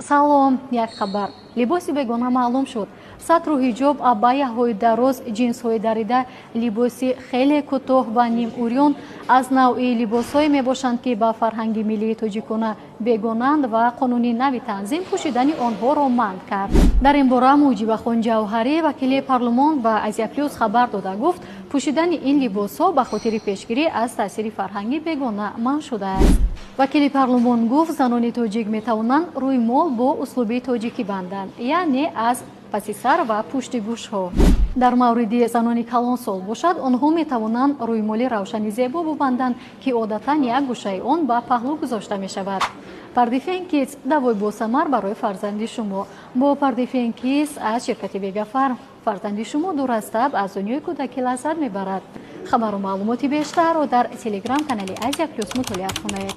Салом, як хабар. Либоси бегона маълум шуд. Сатру ҳиҷоб, абаяҳои дароз, ҷинсҳои дарида, либоси хеле кӯтоҳ ва нимурён аз навъи либосҳое мебошанд, ки ба фарҳанги миллии тоҷикона бегонанд ва қонуни нави танзим пӯшидани онҳоро манъ кард. Дар ин бора Муҷибахон Ҷавҳарӣ, вакили парлумон, ба Азия Плюс хабар дода гуфт, пӯшидани ин либосҳо ба хотири пешгирӣ аз таъсири фарҳанги бегона манъ шудааст. Вакили парлумон гуфт, занони тоҷик метавонанд рӯймол бо услуби тоҷикӣ банданд, яъне аз паси сар ва пушти гӯшҳо. Дар мавриди занони калонсол бошад, онҳо метавонанд рӯймоли равшани зебо бубанданд, ки одатан як гӯшаи он ба паҳлӯ гузошта мешавад. Пардифен Кидс — давои босамар барои фарзанди шумо. Бо Пардифен Кидс аз ширкати Вегафарм фарзанди шумо дур аз таб аз дунёи кӯдакӣ лаззат мебарад. Хабару маълумоти бештарро дар телеграм канали Азия Плюс мутолиа кунед.